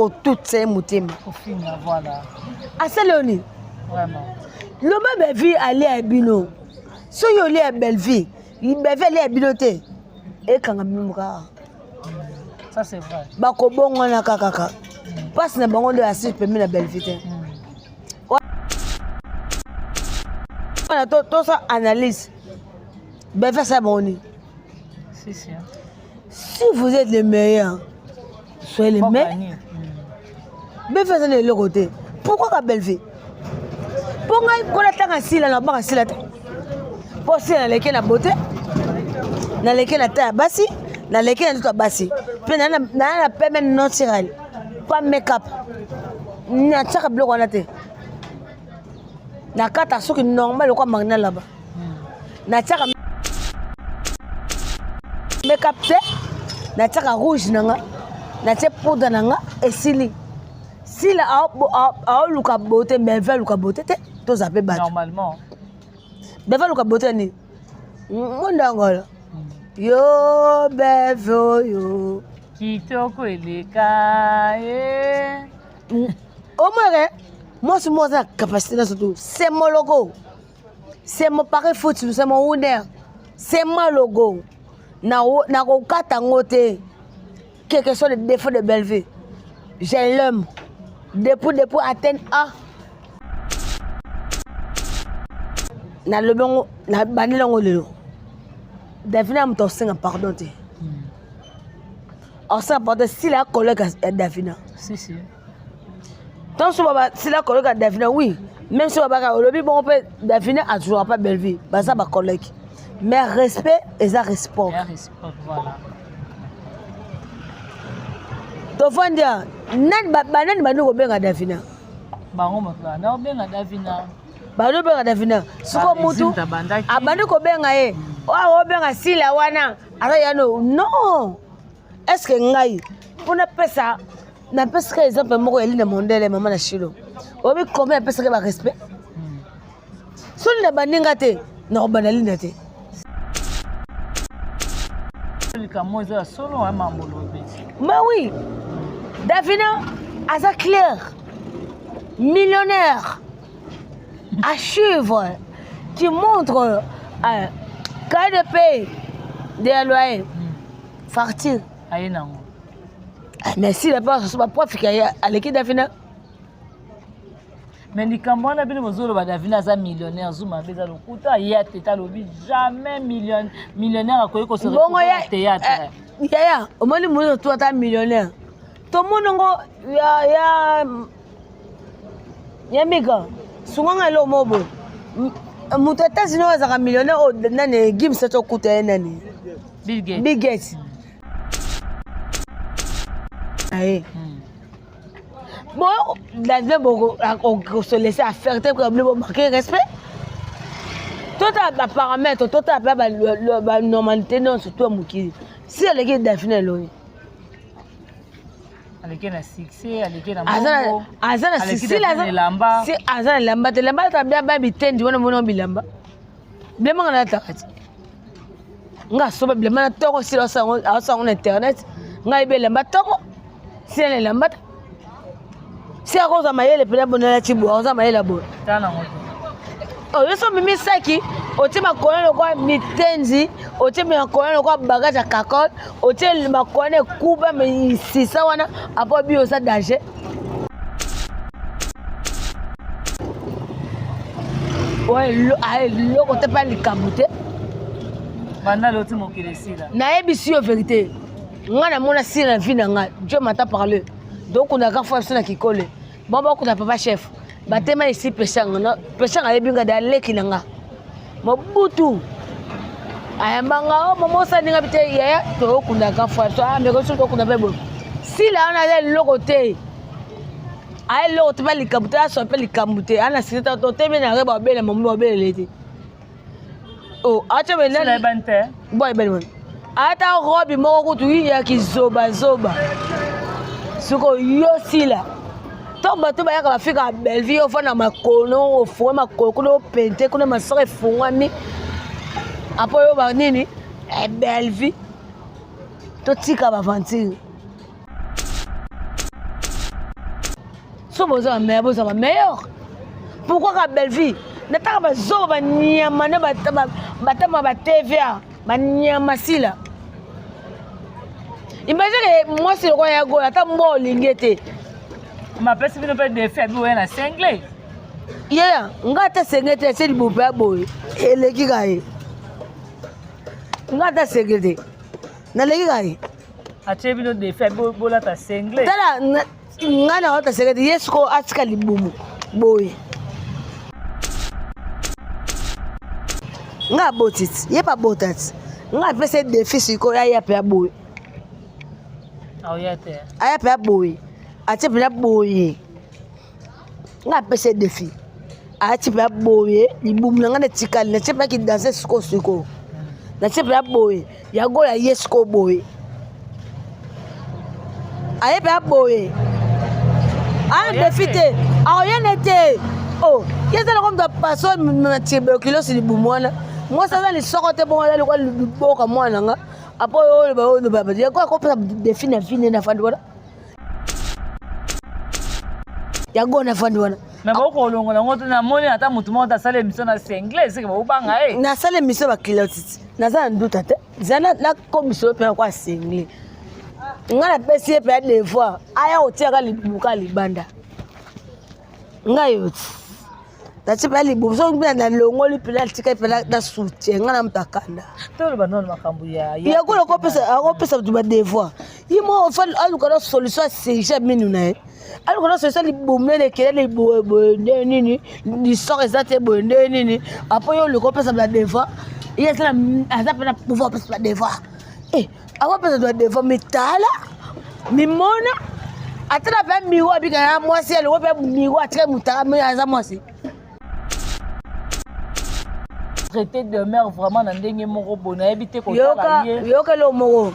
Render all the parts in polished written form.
kotutisa ye motema. Asali yo nini? Loba Bellevue alia ya bino. Soki olia ya Bellevue, Bellevue alia ya bino te. Ekanga bino kaka. Ça c'est vrai. Bakobongwana kaka kaka. Mpasi na bango nde asili pembeni na Bellevue te. Wana tosa analyse. Bellevue asala bango nini? Si, si. Si vous êtes le meilleur, soyez le meilleur. Bellevue aza na eloko te. Pourquoi ka Bellevue? Mpo ngai mpo natanga sila na banga sila te. Mpo sila naleki na beauté, naleki na ta ya basi, naleki na nzoto ya basi. Mpe naa na pembe naturel, pas make up. Natiaka biloko wana te. Nakata soki normal lokola Marina Laba. Natiaka make up te, natiaka rouge na nga, natie poudre na nga, esili. Sila aoluka beauté, mais Bellevue aluka beauté te, toza mpe bato. Normalement. Bellevue aluka beauté ya nini? Mondangolo. Yo Bellevue oyo. Kitoko eleka ye. Omwere, mwasi moko aza na capacité na surtout. C'est mon logo. C'est mon pari foot, c'est mon winner. C'est mon logo. Nakokata yango te. Quel que soit le défaut de Bellevue, je l'aime. Depuis, depuis Athènes A. nalobi yango nabandeli yango lelo davina moto akosenga pardon te akosenga pardon sila collègue ya davina Si, si. ntango so baba sila collègue ya davina oui même so babaka olobi bongo mpe davina azwaka pa bellevue baza bacollègue mais respect eza réciproque Ya réciproque, voilà. tofandi ya nani banani bandi kobenga davina Bango moto banda kobenga Davina. bandi kobenga davina siko mutu abandi kobenga ye oyo obenga sila wana aza yano non est ce que ngai mpo napesa napesaka exemple moko ya Linda Mondele mama na Shilo oyebi combien apesaka ba respect soki na baninga te nakobanda Linda te likambo eza ya solo ya mambo lobi mais oui Davina aza clair millionnaire à suivre qui montre euh, KDP de loyer facture aye nango Ah, mais si la part baprofike aleki Davina mais likambo wana bino bozoloba Davina aza millionnaire zuma mpe eza lokuta ye ateta alobi jamais millionnaire akoki kosebongo ya théâtre yaya omoni moto to ata millionnaire tomoni yango ya ya ya mika sunganga eloko moko boye moto États-Unis oyo azalaka millionnaire oyo nani gimsa tokuta ye nani Bill Gates aye bon la boko se laisser affaire te ko bo manquer respect tota ba paramètre tota ba ba normalité non surtout ya mokili si aleki Daphne elongi aleki na succès aleki na mbongo aza na succès elamba aza na elamba te elamba ata bia ba bitendi wana mona bilamba bilamba nga nalataka ti nga asoba bilamba na ntongo sila aosango na internet nga yebi elamba ntongo sila na elamba te si akozwa mayele mpena boye nalati boye akozwa mayele ya boye oyo so omemi saki otie makolo lokola mitenzi otie makolo lokola bagage ya kakol otie makolo na ekuba misisa wana apo bi oza danger eloko te mpe likambo te banda loti mokili esila nayebisi yo verité ngai namona sila na vie na ngai dieu mata parle dokundaka fo biso na kikole bon bakunda papa chef batema esi peshanga peshanga ayebi ngai da leki na nga mobutu ayamba nga o oh, mama osali nga bite yaya tokundaka fo biso ameko ah, biso tokunda mpe boye sila wana aza eloko te aya eloko te mpe likambo te aswa mpe likambo te ana sila totemi na re babela mamo babelele te oh acha bena boy bene wana ata robe moko kutu ya kizobazoba sikoyo yo sila ntango bato bayaka bafika bellevue ofanda makolo ofunga makolo kuna opente kuna masoko efungwami apo oyo banini eh, bellevue totika baventure. So boza ba meilleur, boza ba meilleur. Pourquoi ka Bellevue? Nataka bazoba banyama na batama ba TVA, banyama sila. Imagine que mwasi lokola ya gola ata mbwa olingi te. Mapesi bino mpe defi abi oya na sengle. Yaya, nga ata senge te se libupe ya boye eleki ka ye. Nga ata senge te. Naleki ka ye. Atie bino defi abi bolata sengle. Tala nga na ota senge te ye sikoyo atika libumu boye. Nga aboti ti, ye mpe abota ti. Nga apesa ye defi sikoyo aya mpe aboye. Aoya te. Aya mpe aboye. Atie mpenza boye. Nga apesa ye defi. Atie mpenza boye libumu na nga na etikali natie mpenza kidanse sikoyo sikoyo. Natie mpenza boye yango ya ye sikoyo boye. Aye mpenza boye. Aya defi te. Aoya ne te. Oh, ye aza lokola moto apaso na tuberculose libumu wana. Mwasi aza lisoko te bongo aza lokola liboka mwana na nga. Apo oyo ba oyo ba yango akopesa defi na vie nde nafandi wana. Yango nafandi wana. Mais bokolongola yango te namoni ata motu moko te asala émission na sengle seke bobanga ye. Nasala émission ba client naza na nduta te za nakomisa yo mpe kwa sengle nga napesi ye mpe ya devoir aya kotiaka libuka libanda ngai yo ti natie mpe libumu soki mpe nalongoli mpe natikali mpe na soutien nga na moto akanda toloba nano makambo ya yango akopesa bato badevoir ye moko aluka na solution aserge minu na ye aluka na solution libumu nene ekelele boye boye nde nini lisor eza te boye nde nini apo yo oluka opesa badevoir ye aza mpe na pouvoir opesa badevoir akopesa badevoir mitala mimona ata na mpe miro abika na mwasi alongo mpe miro atika motala me aza mwasi traité de mère vraiment na ndenge moko boye nayebi te kotala ye yoka eloko moko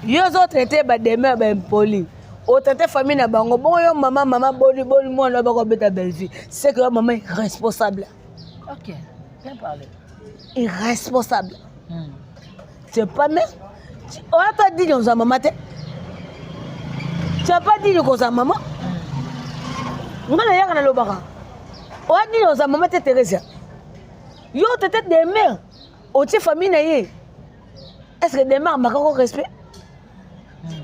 yo ozotraite bademere baimpoli otraite famille na bango bongo yo mama mama boni boni mwana oyo bakobeta Bellevue c'est que yo mama irresponsable. Ok, bien parlé. Irresponsable. C'est pas mais oya pas dit kozala mama te. Tu as pas dit kozala mama. Nga na yaka nalobaka. Oya dit kozala mama te Theresia. Yo tete demeure otie famille na ye. Est-ce que demeure makako respect?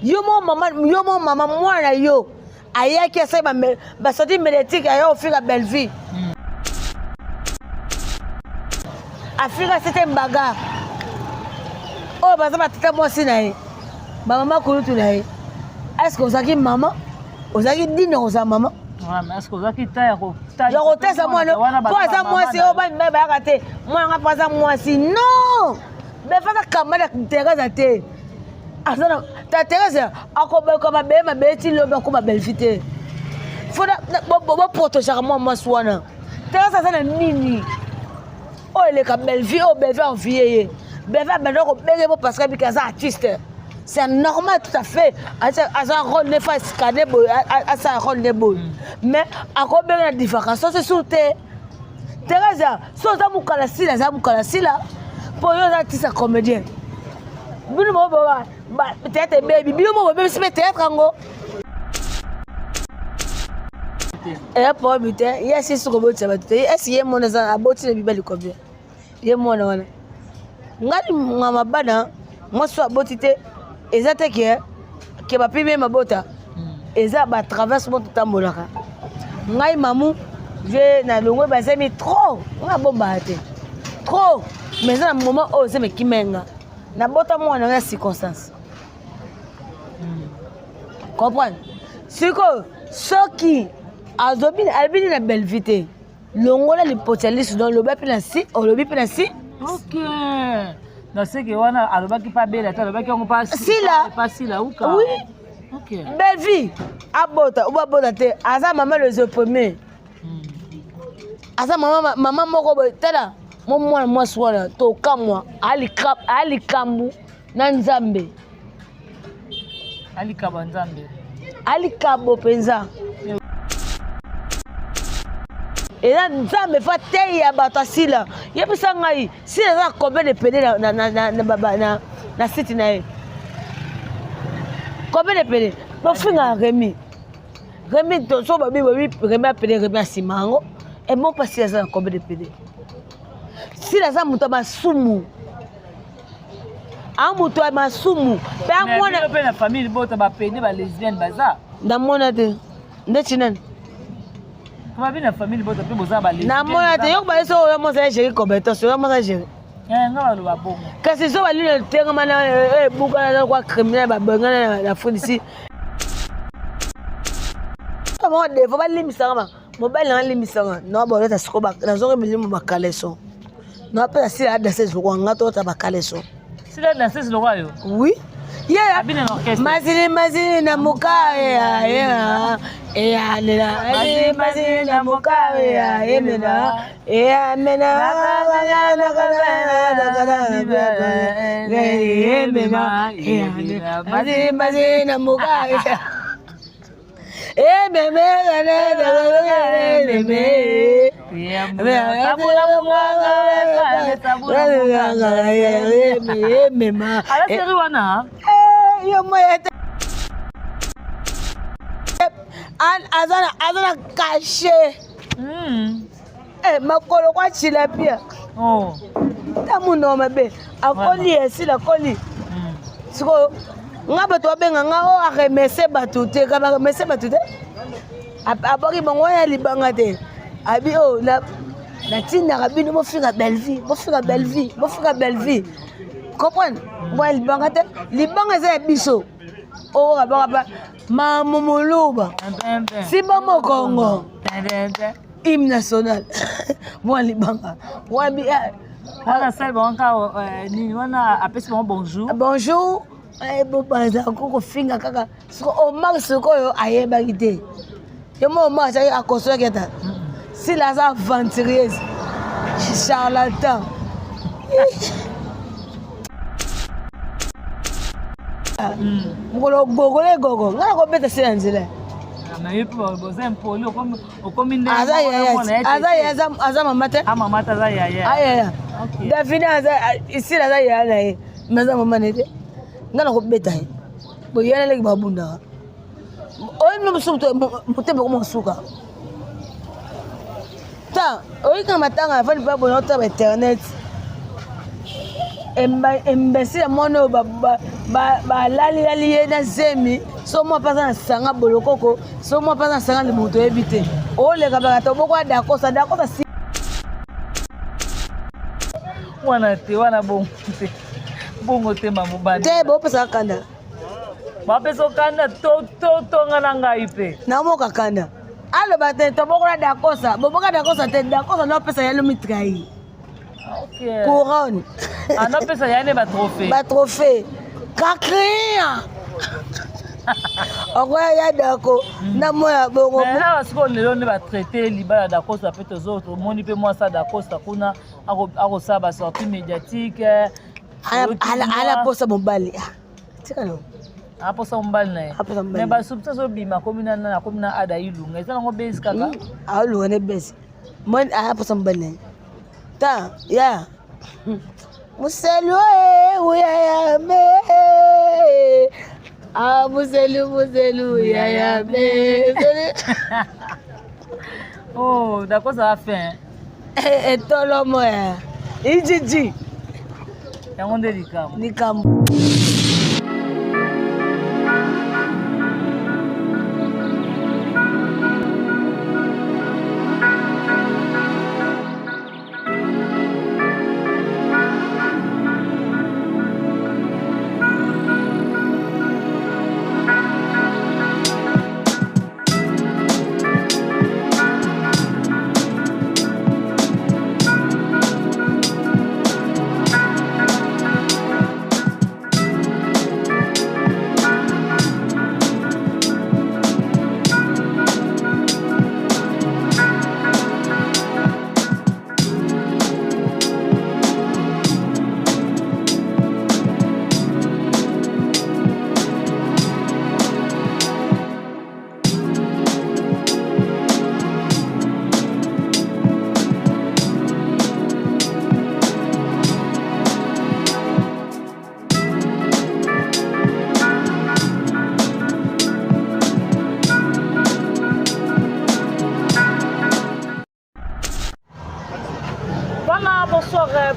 Yo mo mama, yo mo mama mwana yo ayaki asali basoti médiatique aya ofika Bellevue. Afrika c'était mbaga. Oyo baza batata mwasi na ye. Ba mama kulutu na ye. Est-ce que ozalaki mama? Ozalaki dine kozala mama? Est-ce que ozalaki ta ya ya kotesa mwana mpo aza mwasi oyo bamibali bayaka te mwana nga mpo aza mwasi non befata kamba na Teresa te aza na ta Teresa akobeka mabele mabele ti lobi akoma Bellevue te fo boprotegeaka mwa mwasi wana Teresa aza na nini oyo eleka Bellevue oyo Bellevue envie ye Bellevue abanda kobenge po parce que abiki aza artiste c'est normal tout à fait aza rôle ne fa scanner boye asala rôle ne boye mais akobenge na divagation c'est sûr te Teresa so oza mokala sila aza mokala sila mpo yo oza artiste ya comédien bino moko théâtre ebebi bino moko bobebisi mpe théâtre yango eya problème te ye asisi kobotisa bato te esi ye mwana aza aboti na mibali combien ye mwana wana ngai ngama bana mwasi oyo aboti te eza te ke ke bapimi ye mabota eza batraverse mo totambolaka ngai mamu je nalongwe bazemi trop ngai abombaka te trop mais eza na moment oyo ozemi ekimenga nabota mwana ya circonstance comprendre sikoyo soki azobi alobini na Bellevue te longola lipoti ya lisu donc loba mpe na si olobi mpe na si ok naseke wana alobaki mpe abela te alobaki yango mpa Sila. pa sila uka oui ok Bellevue abota obo abota te aza mama les premier aza mama mama moko boye tala mo mwana mwasi wana tokamwa alikambu na nzambe alikaba nzambe alikabo mpenza eza nzambe fa teya bato asila yebisa ngai sila eza combien de pede na site na ye combien de pede bofinga Remy. Remi so babi babi Remi apede Remi asima yango emo mpasi aza na combien de pede sila aza moto ya masumu a moto ya masumu mpe amona mpe na famille libota bapede ba lesbienne baza namona te ndeti nani babi na famille libota mpe boza ba namona te yo baye so oyo moza ya géri compétence oyo moza géri eh, nga baloba bongo kasi so balino tengama na ebukana na kwa criminel babengana na Afrique d'ici bango defo balimbisanga ma mobali nanga limbisanga na boleta siko nazongi milimo bakaleso na mpe nasila adanseuse lokola nga tolata bakaleso sila danseuse lokola yo oui yeah. Mazini mazini na muka ya ya ya nena mazini mazini na muka ya ya mena ya mena mazini mazini na muka ya Alaseri wana yo moya te aza na kashe makolo kwa tilapia ta munoko mabe akoli esila akoli sikoyo nga bato babenga nga o aremercie bato te ka baremercie bato te abwaki bango wana libanga te abi o oh, natindaka bino bofinga bellevie bofinga bellevie bofinga bellevie comprendre bwa libanga te libanga eza ya biso oyo abwaka ba mamu muluba simba mokongo hymne national mwa libanga wabi eh. wana asali bango kaka eh, nini wana apesi bango bonjour bonjour eh, bobanza kofinga kaka siko omar sikoyo ayebaki te ye mo omar azalaki akonsolaki ata sila aza aventurieuse charlatan mokolo gogola egogo ngai nakobeta se na nzela aza mama te ayaya davina isila aza yaya na ye me aza mama na ye te ngai nakobeta ye boye na leki babundaka oyebi no mosusu motema ekoma kosuka ta oyika matanga afandi mpe bona otala ba internet imbecile ya mwana oyo balalilali ye na zemi so mwa mpe aza na sanga bolokoko so mwa mpe aza na sanga libumu toyebi te oleka baka toboko ya dakosa dakosa si wana te wana bongo te bongo te mamobali te bopesaka kanda bapesa kanda totonga na ngai mpe namoka kanda aloba te tobokola dakosa boboka dakosa te dakosa nopesa ya lomi trahi couronne anopesa ya ne batrophée batrophée kakria okoya ya dako na moya bongo awa sikoyo lelo nde batraite libala dakosa mpe tozo tomoni mpe mwasi ya dakosa kuna akosala basortie médiatique ala posa mobali ah, tika no aposa mobali na ye mais basubstance azobima akomi na nani akomi na ada ilunga eza nango base kaka aoluka ne base aposa mobali na ye ta ya muselu e uyayame ah muselu muselu uyayame oh d'accord ça va fin etolomo ya ijiji yango nde likambo likambo.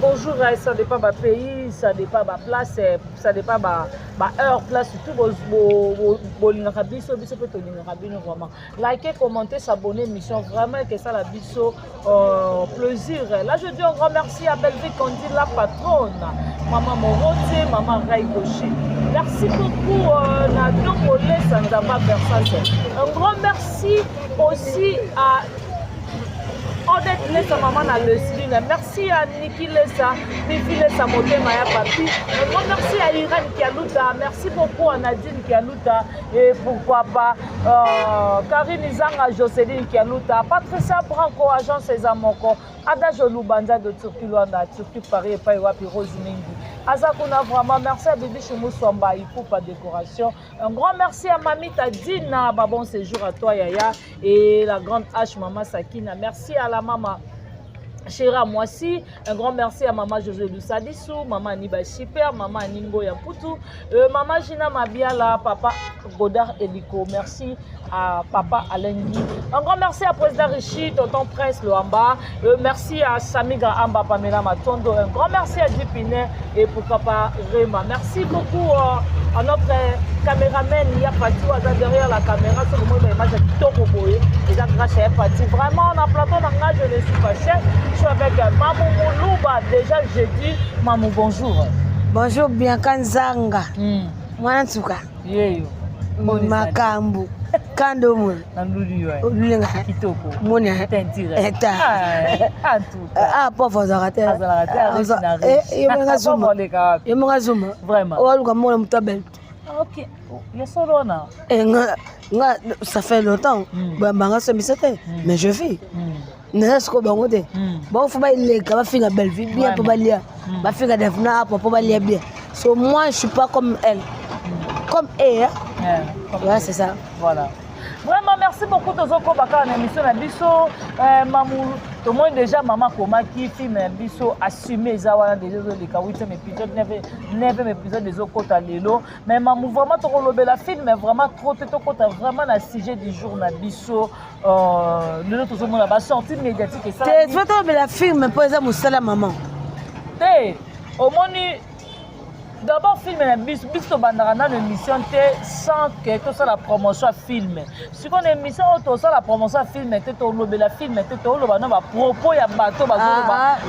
Bonjour, ça dépend ba pays, ça dépend ba place, ça dépend ba ba heure, place tout bo bo bolingaka biso, biso pe tolingaka bino vraiment. Likez, commentez, s'abonner, mission vraiment que ça la biso plaisir. Là je dis un grand merci à Bellevue Candy la patronne, maman Morote, maman Ray Gaucher. Merci beaucoup na Dongolé Sanzamba Versace. Un grand merci aussi à Odette Lesa, maman na Lesline. Merci à Niki Lesa, Fifi Lesa, Motema ya Papi. Un grand merci à Irène Kialuta. Merci beaucoup à Nadine Kialuta. Et pourquoi pas Karine Izanga, Jocelyne Kialuta, Patricia Branco, agent César Moko, Ada Jolubanza de Turquie Luanda, Turquie Paris et Pai Wapi Rose Mingi. Azakuna vraiment, merci à Bibi Chimousswamba, Ipupa Décoration. Un grand merci à Mamita Dina, bah bon séjour à toi Yaya, et la grande H, Maman Sakina. Merci à la maman Chéra Moissi, un grand merci à maman José Lusadisu, maman Aniba Super, maman Aningo Yamputu, maman Gina Mabiala, papa Godard Eliko, merci à papa Alengi. Un grand merci à président Richie, tonton Prince Loamba, merci à Samiga Amba Pamela Matondo, un grand merci à Dupine et pourquoi pas Rema. Merci beaucoup à notre caméraman Yapati Waza derrière la caméra, sur le monde image à Kitoko Boye, et grâce à Yapati. Vraiment, en plateau, je ne suis pas cher. Je suis avec Mamou Moulouba, déjà jeudi. Mamou, bonjour. Bonjour, Bianca Nzanga. Mwana Tsuka. Yeyo. Makambu. Kando mwe. Nanduli yo. Olulenga. Kitoko. Moni. Tentire. Eta. Ah, en tout cas. Ah, pauvre azalaka te. Azalaka te, riche na riche. Yo monga zuma. Yo monga zuma. Vraiment. Owaluka mona mutu abel. Ok. Ya solo wana. Eh, nga, nga, ça fait longtemps. Banga so te, mais je vis. Naza sikoyo bango te. Bango fo baleka bafinga Bellevue bien mpo balia. Bafinga Davina apo mpo balia bien. So moi je suis pas comme elle. Comme elle. Hein? Yeah, ouais, c'est ça. Voilà. Vraiment, merci beaucoup Tozoko Baka na émission na biso. Mamou, tout le monde déjà maman komaki film na biso assumé eza wana déjà ezoleka 8e épisode 9e épisode ezokota lelo. Mais mamou vraiment tokolobela film mais vraiment trop te tokota vraiment na sujet du jour na biso. Lelo tozomona ba sortie médiatique esala. Te tolobela film mpo eza mosala maman. Te omoni d'abord film na biso, biso tobandaka nano émission te sans que tosala promotion ya film. Sikoyo na émission oyo tosala promotion ya film te, tolobela film te, toloba no bapropos ya bato bazoloba,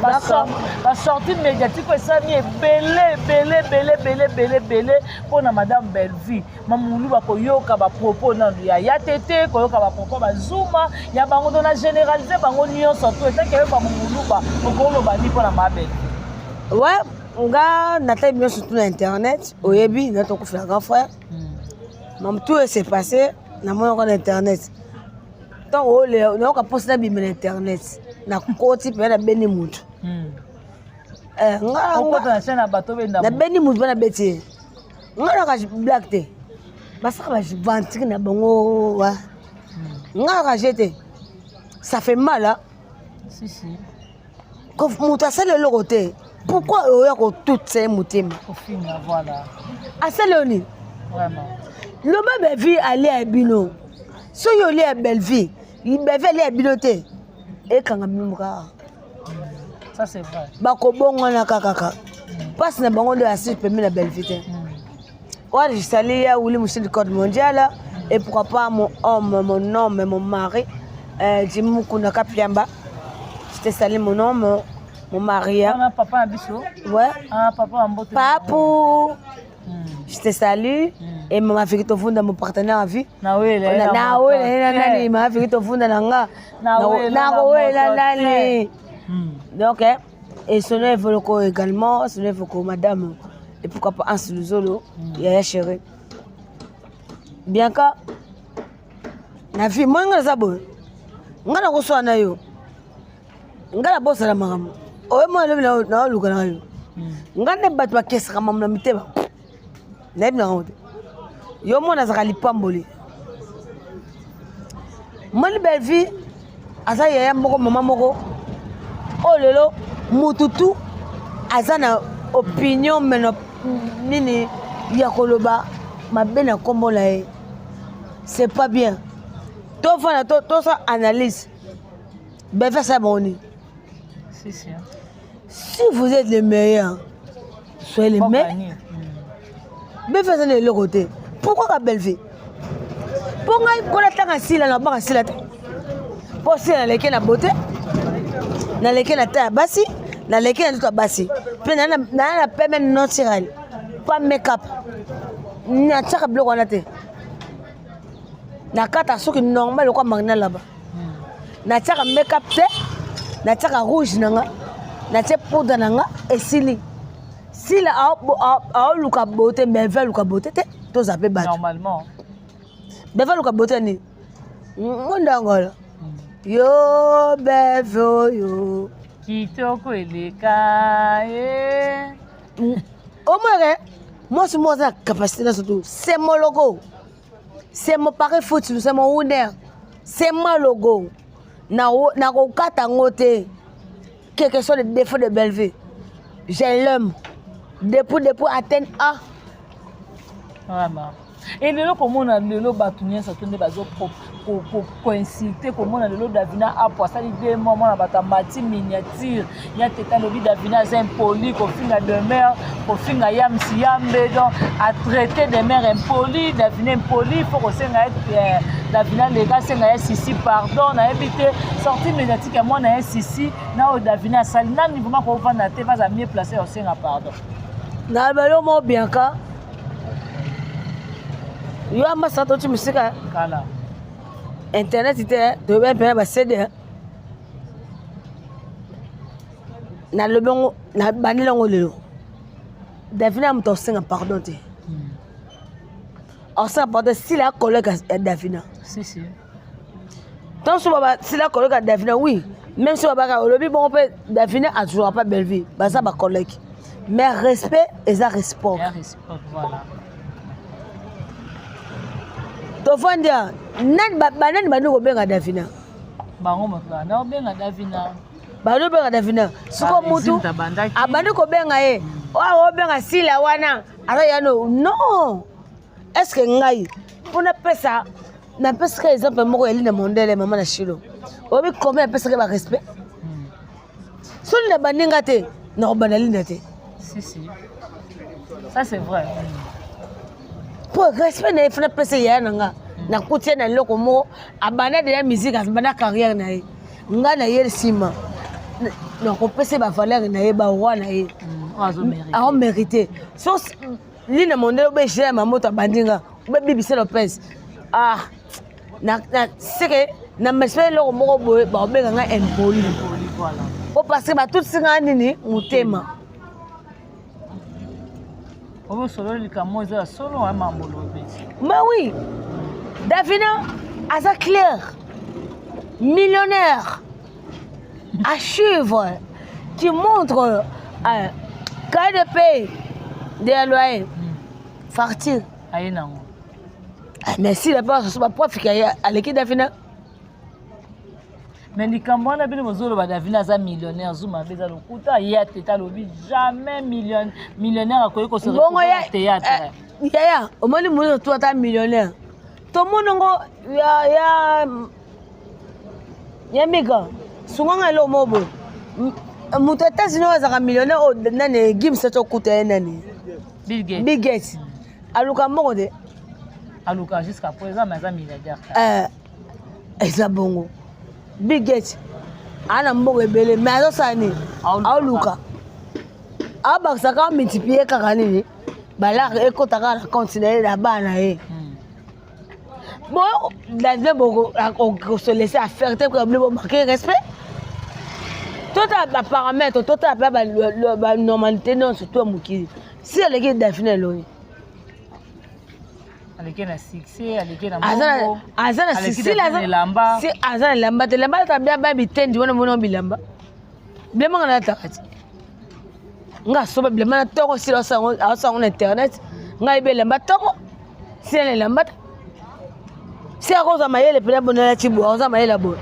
basortie médiatique oyo esalami ebele ebele ebele ebele ebele ebele mpona madame Bellevue. Mamulu bakoyoka bapropos nano ya ya tete, koyoka bapropos bazuma ya bango, to na généralise bango nyonso to etake yo bamomuluba okoloba ni mpona ma Bellevue. Ouais, nga natali bino surtout na internet, oyebi na tokufela grand frère. Mam, tout s'est passé namonaka na internet. Ntango oyo nayoka mposa nabima na internet, nakoti mpenza, nabeni mutu. Nabeni mutu mpe nabeti ye. Nga naka blague te, basaka bavantike na bango wa nga naka je te, ça fait mal hein? Si, si. Moto asali eloko te, pourquoi oya kotutisa ye motema? Asali oyo nini? Loba Bellevue alia ya bino. Soki olia ya Bellevue, Bellevue alia ya bino te, ekanga bino kaka. Bakobongwana kaka mpasi na bango nde asili pembe na Bellevue te. Wana je salue ya Willy Moussine, code mondial, et pourquoi pas mon homme, mon homme, mon mari, Jimmy Mukunda Kapiamba. Je te salue, mon homme, mon mari. Hein. Papa biso. Ouais. Ah, papa mbote. Papou. Je te salue. Et maman Victor Vunda, mon partenaire à vie. Nawele. Nawele nani, maman Victor Vunda nanga. Nawele nani. Donc et son Evoloko également, son Evoloko madame, et pourquoi pas Anse Luzolo, Yaya chéri. Bianca, na vie, moi nga naza boye. Nga nakoswana na yo. Nga nabosana makambo. Oyo mwana lobi naoluka na yo. Nga nde bato bakesaka makambo na mitema. Nayebi nango te. Yo mwana azalaka lipamboli. Moni Bellevue aza yaya moko, mama moko oyo lelo mutu tu aza na opinion meno nini ya koloba mabe na nkombo na ye, c'est pas bien. Tofanda tosala analyse. Bellevue asala bango nini? Si, si. Si vous êtes le meilleur, soyez le meilleur. Bellevue aza na eloko te. Pourquoi ka Bellevue? Mpo ngai mpo natanga sila na banga sila te. Mpo sila naleki na beauté, naleki na ta ya basi, naleki na nzoto ya basi. Mpe naa na pembe naturel, pas make-up. Natiaka biloko wana te. Nakata soki normal lokola Marina Laba. Natiaka make-up te, natiaka rouge na nga, natie poudre na nga, esili. Sila aoluka beauté, Bellevue aluka beauté te, toza mpe bato. Normalement. Bellevue aluka beauté nini? Mondangolo. Yo Bellevue oyo. Kitoko eleka ye. Omweke, mwasi moko aza na capacité nyonso tu. C'est mon logo. C'est mon pari foot, c'est mon winner. C'est mon logo. Nakokata yango te. Quel que soit le défaut de Bellevue, je l'aime. Depuis Athènes A. Vraiment. Et lelo komona lelo bato nyonso to nde bazo koinsulte komona lelo Davina apo asali deux mois mwana bato amati miniature ya teta alobi Davina aza impoli kofinga demeure kofinga yamsi yambe donc atraité demeure impoli Davina impoli fo kosenga ye Davina leka asenga ye sisi pardon nayebi te sortie médiatique ya mwana ye sisi na oyo Davina asali nani vraiment kovanda te baza mieux placé ya kosenga pardon. Na balo mo Bianca yo amasa toti mosika kala internet te toyebi mpena ba CD nalobi yango nabandeli yango lelo Davina ya moto akosenga pardon te, akosenga pardon sila ya collègue ya Davina. Si si. Tant so baba sila collègue ya Davina, oui, même si babaka olobi bongo mpe Davina azwaka pa Bellevue, baza ba collègue, mais respect eza réciproque. Ya réciproque, voilà. Tovandi ya nani banani bandi kobenga Davina? Bango moto banda kobenga Davina. Bandi kobenga Davina. Siko mutu abandi kobenga ye, oyo obenga sila wana aza yano non. Est-ce que ngai mpo napesa napesaka exemple moko ya Lina Mondele mama na Shilo, oyebi combien apesaka ba respect? Soki na baninga te nakobanda Linda te. Si si. Ça c'est vrai. Po respect na ye fana pesa yaya na nga, nakuti ye na eloko moko abanda deja musique, abanda carrière na ye, nga na ye nsima nakopesa ye bavaleur na ye, baroi na ye aomérite. So Lina Mondele obe Gela Mamoto abandi nga obe Bibise Lopez, ah na seke na mespe eloko moko boye baobenga nga impoli po parce que batutisi nga nini motema. Osololi likambo eza ya solo ya mambo lobi. Mais oui, Davina aza clair, millionnaire à suivre qui montre cahier de paye de loyer, facture. Aye nango. Mais si la part ba prof qui aleki Davina. Mais likambo wana bino bozoloba Davina aza millionnaire, Zuma abe eza lokuta, ye ateta alobi jamais millionnaire akoki ko se Bongo retrouver ya na théâtre. Yaya, omoni moto to ata millionnaire. Tomoni ngo ya ya ya mika sunganga eloko moko boye. Moto ya États-Unis oyo azalaka millionnaire oyo nani Gims ati okuta ye nani? Bill Gates. Bill Gates. Aluka mbongo te. Aluka jusqu'à présent mais aza milliardaire. Eza bongo. Bill Gates ana mbongo ebele mais azosala nini? Aluka. Abakisaka amultiplier kaka nini? Balare ekota kaka na compte na ye na bana na ye. Bon, David boko se laisser à faire te que bo manquer respect. Tout ba paramètres, tout ba ba normalité non surtout mokili. Si aleki Daphne elongi. Aleki na succès, aleki na mbongo. Aza na succès, aza si aza na elamba te, elamba ata bia ba bitendi wana mona bilamba. Bilamba nga nalataka ti. Nga soba bilamba na tongo sila asango na internet. Nga yebi elamba tongo. Sila na elamba te. Si akozwa mayele mpena boye nalati boye, akozwa mayele ya boye.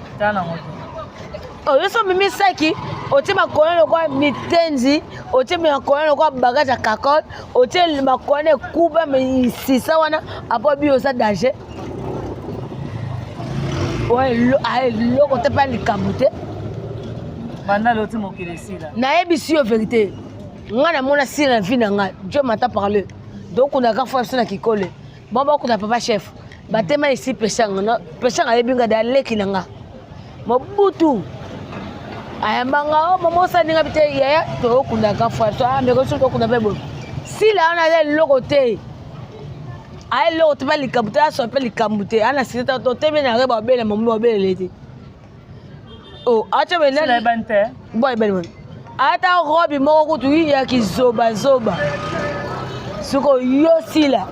Oyo so omemi saki, otie makolo lokola mitenzi, otie makolo lokola bagage ya kakol, otie makolo na ekuba misisa wana, apo bi oza danger. Oyo eloko te mpe likambo te. Banda loti mokili esila. Nayebisi yo vérité, nga namona sila na vie na nga. Dieu m'entend parler. Dokundaka fo biso na kikole, bango bakunda papa chef, batema esi peshanga. Peshanga ayebi nga da leki na nga Mobutu ayamba nga o mama osali nga bite yaya tokundaka fo biso ameko biso tokunda mpe boye. Sila wana aza eloko te, aya eloko te, mpe likambo te, aswa mpe likambo te, ana sila totemi na re babele mamo babelele te. Oh, acha bena. Sila ebani te. Bo ebani wana. Ata robe moko kutu ya kizobazoba. Siko yo sila.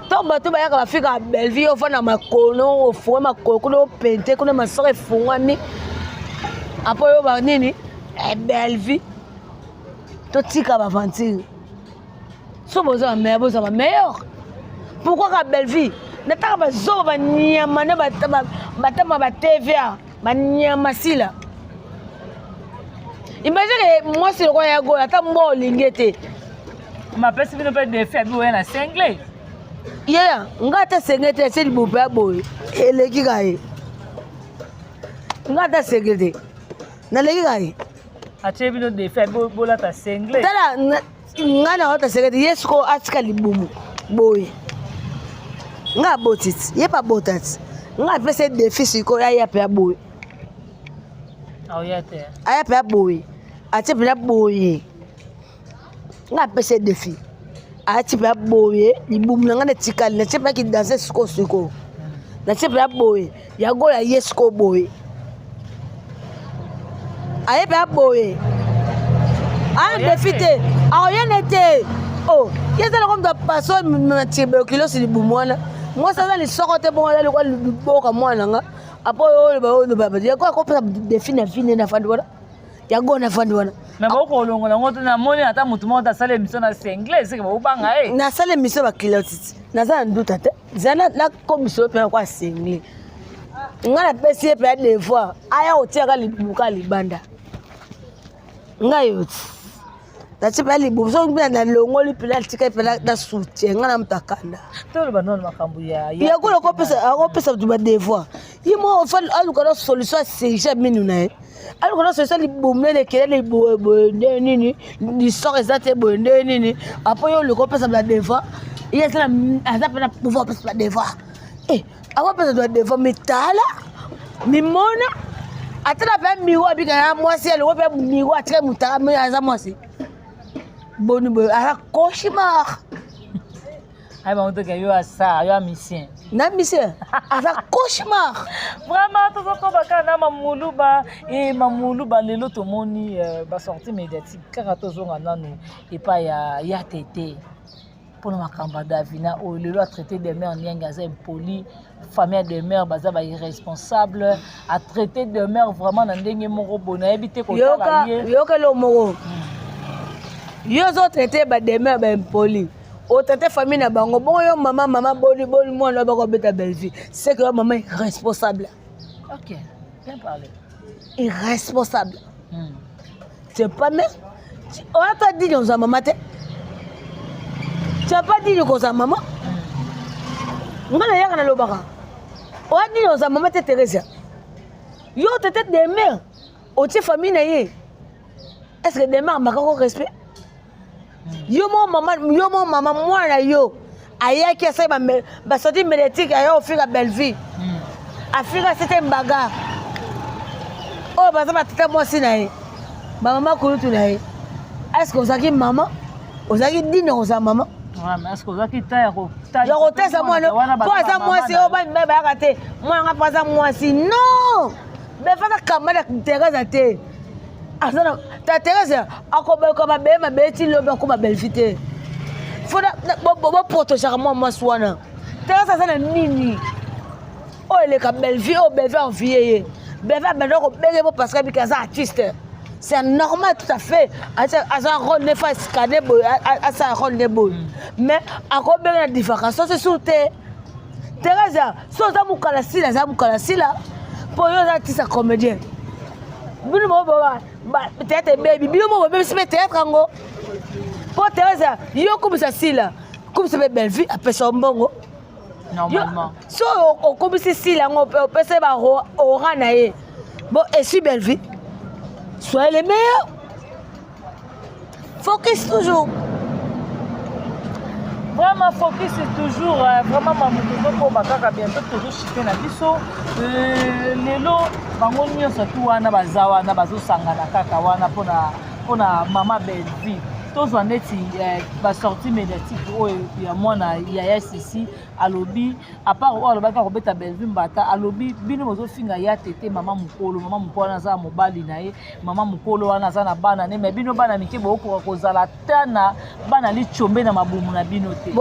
To bato bayaka bafika Bellevue, ofanda makolo, ofunga makolo kuna, opente kuna, masoko efungwami. Apo yo ba nini? Eh, Bellevue. Totika ba aventure. So boza ba meilleur, boza ba meilleur. Pourquoi ka Bellevue? Nataka bazoba banyama na batama ba TVA banyama sila. Imagine ke mwasi lokola ya gola ata mbwa olingi te. Mapesi bino mpe defi abi oya na sengle. Yeya nga ata senge te, ese libope ya boye eleki ka ye. Nga ata senge te, naleki ka ye. Atie bino defi abi bolata sengle. Tala ngai na ota senge te, ye sikoyo atika libumu boye. Nga aboti ti, ye mpe abota ti. Nga apesa ye defi sikoyo aya mpe aboye. Aoya te. Aya mpe aboye, atie mpenza boye. Nga apesa ye defi, atie mpenza boye libumu na ngai na etikali, natie mpenza kidanse sikoyo sikoyo. Natie mpenza boye, ya gola ye sikoyo boye. Aye mpenza boye. Aya defi te, aoyene te. Oh, ye eza loko moto apaso na tuberculose libumu wana. Mwasi aza lisoko te, bongo aza lokola liboka mwana nga. Apo oyo oloba yako akopesa defi na vie nde nafandi wana. Yango nafandi wana. Me bokolongola yango te, namoni ata motu moko te asala émission na sengle, seke bobanga ye. Nasala émission bakilo titi, naza na nduta te, za nakomisa yo mpena kwa sengle. Nga napesi ye mpenza devoir aya kotiaka libumu kaka libanda. Ngai yo ti natie mpenza libumu, soki mpe nalongoli mpenza natikali mpenza na soutien nga na moto akanda. Toloba nano makambo ya yango akopesa bato badevoir. Ye moko aluka na solution aserige minu na ye, aluka na solution libumu nene ekelele boye boye nde nini, lisor eza te boye nde nini. Apo yo oluka opesa badevoir, ye aza mpe na pouvoir opesa badevoir. Akopesa badevoir mitala mimona ata na mpe miro abika na mwasi alongo mpe miro atika motala me aza mwasi boni boye aza cauchemar. Ayi bango toke yo asa yo misien na misien aza cauchemar. Vraiment tozokoba kaka na mamuluba e mamuluba. Lelo tomoni basortie médiatique kaka, tozonga nanu epai ya tete mpona makambo ya Davina oyo lelo atraité Demeure Niangi aza impoli, famille ya Demeure baza bairresponsable, atraité Demeure vraiment na ndenge moko boye nayebi te kotala ye. Yoka eloko moko, yo ozotraité baDemeure baimpoli, otraité famille na bango bongo. Yo mama, mama boni boni mwana oyo bakobeta Bellevue, c'est que yo mama irresponsable. Ok, bien parlé. Irresponsable. C'est pas mais oya pas digne kozala mama te, tu as pas digne kozala mama. Nga nayaka nalobaka, oya digne kozala mama te. Theresia, yo tete Demeure otie famille na ye, est ce que Demeure amakako respect? Yo moko mama, yo moko mama, mwana yo ayaki asali basortie médiatique, aya ofika Bellevue, afika sete mbaga oyo baza batata mwasi na ye, bamama kulutu na ye. Est ce que ozalaki mama, ozalaki digne kozala mama ya kotesa mwana mpo aza mwasi oyo bamibali bayaka te? Mwana nga mpo aza mwasi, non, befata kamba na Teresa te. Aza na ta Teresa akobaluka mabe mabe ti lobi akoma Bellevue te. Fo boprotégeaka mwa mwasi wana. Teresa aza na nini oyo eleka Bellevue, oyo Bellevue envie ye? Bellevue abanda kobenge po parce que abiki aza artiste, c'est normal tout à fait, aza rôle ne fa scanner boye, asala rôle ne boye, mais akobenge na divagation c'est sûr te. Teresa, so oza mokala sila, aza mokala sila mpo yo oza artiste ya comédien. Bino moko théâtre ebebi, bino moko bobebisi mpe théâtre yango. Mpo Teresa, yo kumisa sila, kumisa mpe Bellevue apesa yo mbongo. Normalement. So okomisi sila yango mpe opesa ye baora na ye, bon, esui Bellevue. Soyez les meilleurs. Focus toujours. Vraiment focus toujours, euh, vraiment mamu tozokoma kaka bientôt tozochite na biso euh, lelo bango nyonso tu wana baza wana bazosangana kaka wana mpona mpona mama Bellevue tozwa neti eh, basortie médiatique oyo ya mwana yaya sisi alobi apart oyo alobaki akobeta Bellevue mbata alobi bino bozofinga ya tete mama mokolo mama mokolo wana aza mobali na ye mama mokolo wana aza na bana ne me bino bana mike bokokoka kozala ata na bana licombe na mabumu na bino te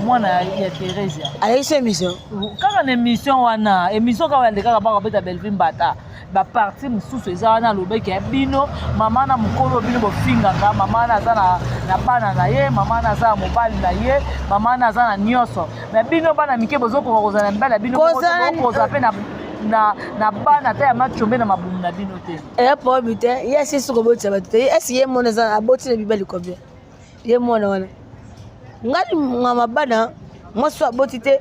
mwana ya Theresia alekisi émission kaka na émission wana émission kaka alekaka baka kobeta Bellevue mbata baparti mosusu eza wana alobaki ya bino mama na mokolo bino bofingaka mama wana aza na, na bana na ye mama wana aza na mobali na ye mama wana aza na nyonso me bino bana mike bozokoka kozala na mibali ya bino kozala mpe na, na, na bana ata ya macombe na mabumu na bino te eya problème te ye asisi kobotisa bato te esi ye mwana eza aboti na mibali combien ye mwana wana ngai ngama bana mwasi oyo aboti te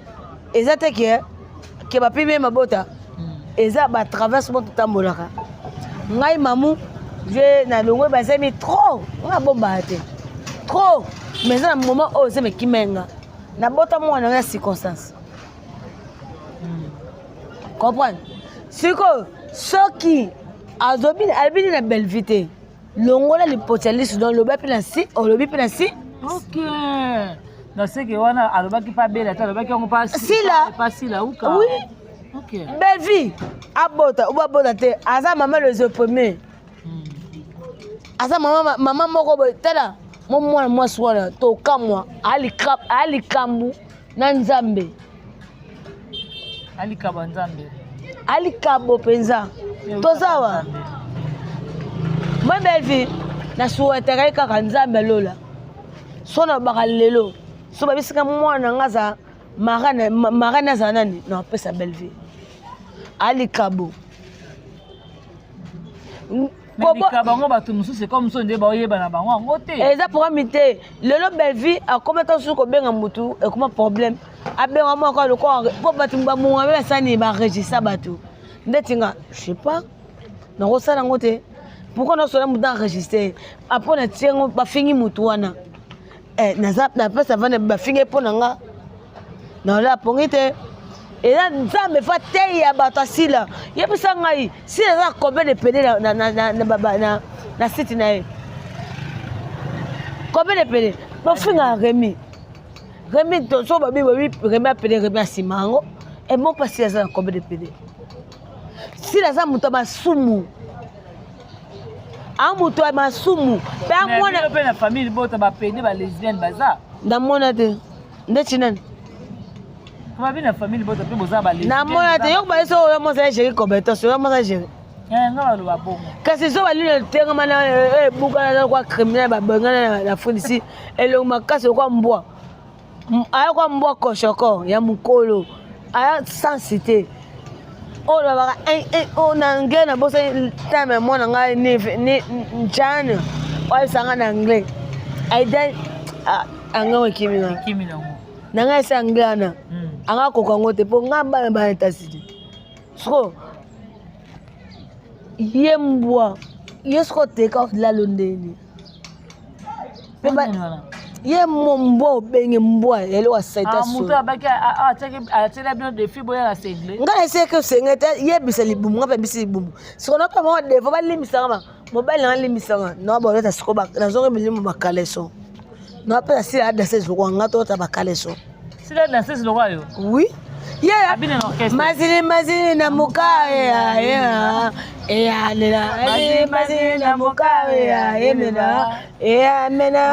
eza te ke ke bapimi ye mabota hmm. eza batraverse mo totambolaka ngai mamu je nalongwe bazemi trop ngai abombaka te trop mais eza na moment oyo ozemi ekima nga nabota mwana ya circonstance hmm. comprendre sikoyo soki azobi alobini na bellevue te longola lipoti ya lisu donc loba mpe na si olobi mpe na si ok naseke wana alobaki mpe abela te alobaki yango sila pa sila uka oui ok bellevue abota obo abota te aza mama les premier hmm. aza mama mama moko boye tala mo mwana mwasi wana tokamwa alikambu na nzambe alikabo ya nzambe alikabo mpenza toza wa ma bellevue nasuwetaka ye kaka nzambe alola so nalobaka lelo so babisika mwana nga aza marane azala nani napesa bellevue alikabo bango bato mosusu ekomi mosusu nde baoyeba na bango yango te eza programme te lelo bellevue akoma ntango mosusu kobenga motu ekoma problème abenga moko lokola mpo bato bamonga mpe basani baregistra bato ndeti nga je sais pas nakosala yango te pourquoi nasola motu enregistre apres natie yango bafingi motu wana eh, naza napesa vana bafingi mpo na nga naola pongi te eza nzambe fa teya bato asila yebisa ngai sila eza combien de pede na, na, na, na, na, na, na site na ye combien de pede bafinga remi remi so babi babi remi apede remi asima yango emo mpa sila aza na combien de pede sila aza moto ya masumu a moto ya masumu mpe amona mpe na famille libota bapede ba lesbienne baza namona te ndeti nani babi na famille libota mpe boza ba namona te yo kobaye so oyo mwasi ya géri compétence oyo mwasi ya géri eh, nga baloba bongo kasi so balino etengama na eh, ebukana na kwa criminel babengana na Afrique d'ici elongi makasi lokwa mbwa aya kwa mbwa koshoko ya mokolo aya sans te oyo lobaka oyo na anglais nabosani time ya mwana ngai ni jane oyebisa ngai na anglais aida anglais ekimi nga na ngai esi anglais wana hmm. anga akoka yango te mpo ngai bana bana etasili siko ye mbwa ye siko teka lalo ndeni ye mo mbwa obenge mbwa eloko asaita ah, atiela bino defi boya na sengle ngai naseki osenge te yebisa libumu ngai mpe bisi libumu siko nape bango defo balimbisanga ba mobali nanga limbisanga na bolota siko nazongi milimo bakaleso napesa sila danseuse lokola nga tolota bakaleso sila danseuse lokola yo oui yeah. mazili mazili na mukawe eyanela mazili mazili na mukawe yemena eyamena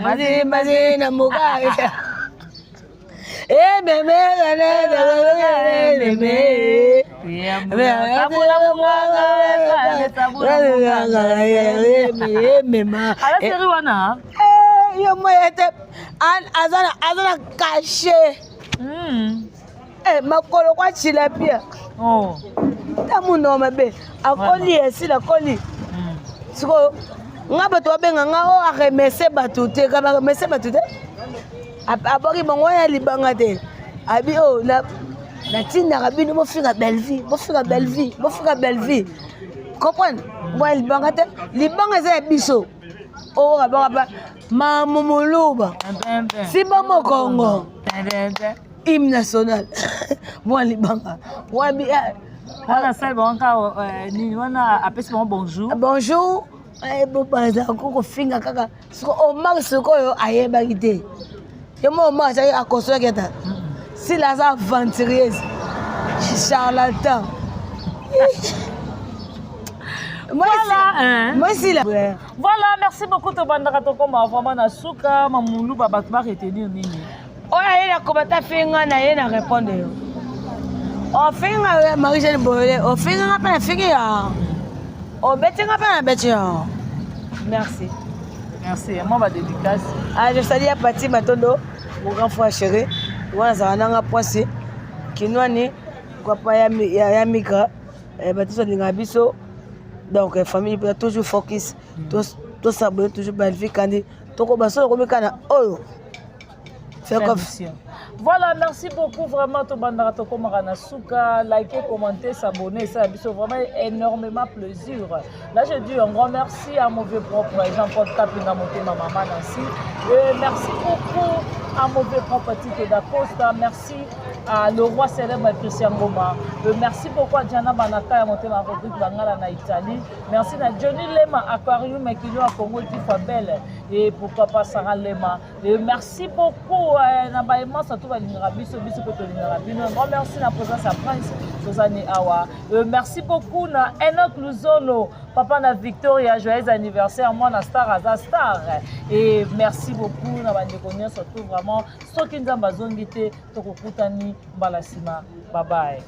mazili mazili na mukawe Ala wana yo moye te aza na kashe hmm. eh, makolo kwa tilapia oh. ta munoko mabe akoli esila akoli hmm. sikoyo nga bato babenga nga o oh, aremese bato te ka baremese bato te abwaki bango wana libanga te abi o oh, na. Natindaka bino bofinga Bellevue, bofinga Bellevue, bofinga Bellevue. Comprendre? Mwa libanga te, libanga eza ya biso. Oyo kabaka ba mamu muluba. Simba mokongo. Hymne national. Mwa libanga. Mwa bi eh. Wana asali bango kaka eh, nini wana apesi bango bonjour. Bonjour. Eh, bobanza kofinga kaka siko Omar sikoyo ayebaki te ye mo Omar azalaki akonsolaki ata sila aza aventurieuse charlatan. Voilà, hein. Moi sila. Voilà, merci beaucoup tobandaka tokoma vraiment na suka mamulu ba bato ba retenir nini. Oyo aye na komata finga na ye na répondre yo. Ofinga Marie Jeanne Boyole, ofinga nga mpe na fingi ya. Obeti nga mpe na beti ya. Merci. Merci. Moi ba dédicace. Ah, je salue à Pati Matondo, mon grand frère chéri. Wana azala nanga poisi. Kinwani, papa ya, ya, ya Mika, eh, bato nyonso alingaka biso. Donc, eh, famille toujours focus. Tous tous s'abonner toujours Bellevue Kandi. Toko baso komi kana oyo. Voilà, merci beaucoup vraiment tobandaka tokomaka na suka. Likez, commentez, s'abonner, ça biso vraiment énormément plaisir. Là je dis un grand merci à mon vieux propre Jean-Paul Kapinga Motema Maman Nancy. Et merci beaucoup à mon vieux propre Tite Dacosta. Merci à le roi célèbre Christian Goma. Merci beaucoup à Diana Banaka ya Motema Rodrigue Bangala na Italie. Merci à Johnny Lema Aquarium Kino à Congo Tifa Belle et pourquoi pas Sarah Lema. Et merci beaucoup euh, na baemansa to balingaka biso biso mpe tolingaka bino. Un grand merci na présence ya Prince Sozani Awa. Merci beaucoup na Enoch Luzolo, papa na Victoria, joyeux anniversaire, mwana star aza star. Et merci beaucoup na bandeko nyonso tout vraiment. Soki Nzambe azongi te tokokutani mbala nsima. Bye bye.